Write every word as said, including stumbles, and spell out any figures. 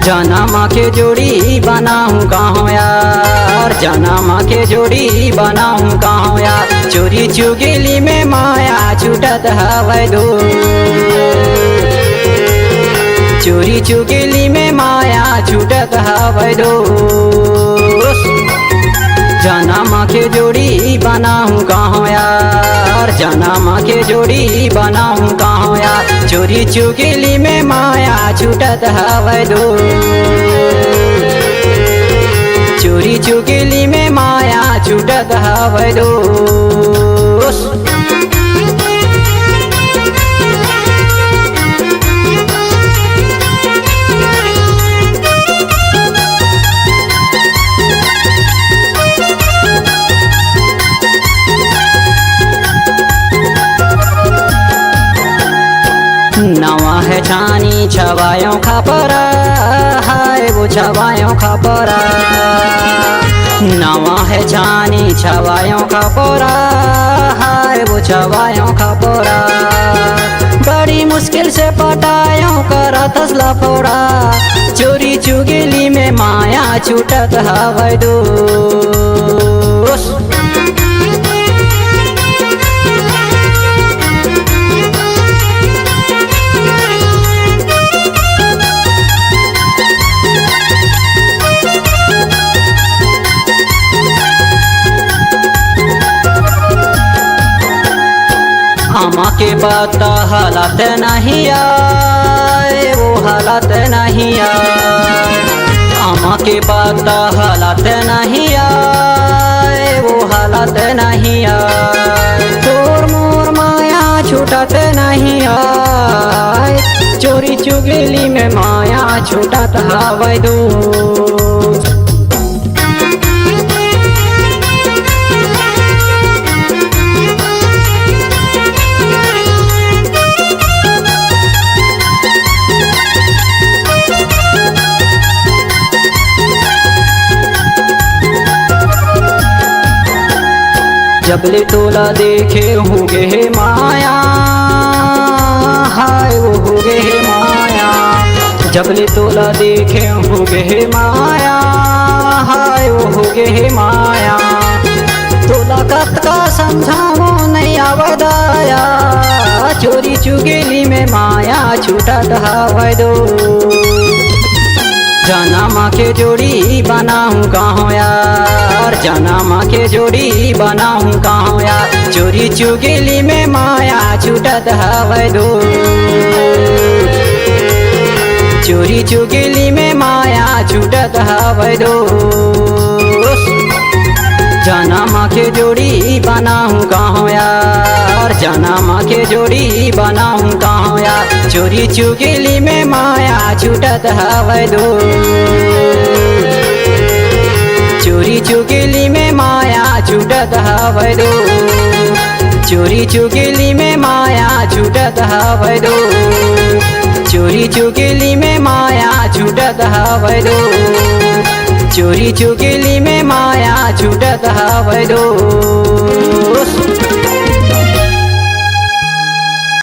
जनम के जोड़ी बनाहूँ कहाँ यार, जनम के जोड़ी बनाहूँ कहाँ यार। चोरी चुगली में माया छूटत हवै दोस्त, चोरी चुगली में माया छूटत हवै दोस्त। जनम के जोड़ी बनाहूँ कहाँ यार, जनम के जोड़ी बनाहूँ कहाँ यार। चोरी चुगली में माया छूटत हवै दोस्त, चोरी चुगली में माया छूटत हवै दोस्त। नवा हे छानी छवायो खपरा, हाय वो छवायो खपरा। नवा हे छानी छवायो खपरा, हाय वो छवायो खपरा। बड़ी मुश्किल से पटायो करत हस लफड़ा, चोरी चुगली में माया छूटत हवै दोस्त। आमा के पत्ता हलत नहीं आय, वो हलत नहीं आय। आमा के पत्ता हलत नहीं आय, वो हलत नहीं आय। तोर मोर माया छूटत नहीं आय, चोरी चुगली में माया छूटत हवै दोस्त। जब ले तोला देखे होगे हे माया, हाय वो होगे हे माया। जब ले तोला देखे होगे हे माया, हाय वो होगे हे माया। तोला कतका समझावों नहीं आवै दाया, चोरी चुगली में माया छूटत हवै दोस्त। जनम के जोड़ी बनाहूँ कहाँ यार, जनम के जोड़ी बनाहूँ कहाँ यार। चोरी चुगली में माया छूटत हवै दोस्त, चोरी चुगली में माया छूटत हवै दोस्त। जनम के जोड़ी बनाहूँ कहाँ यार, जनम के जोड़ी बनाहूँ कहाँ यार। चोरी चुगली में माया छूटत हवै दोस्त, चोरी चुगली में माया छूटत हवै दोस्त, चोरी चुगली में माया छूटत हवै दोस्त, चोरी चुगली में माया छूटत हवै दोस्त, चोरी चुगली में माया छूटत हवै दोस्त।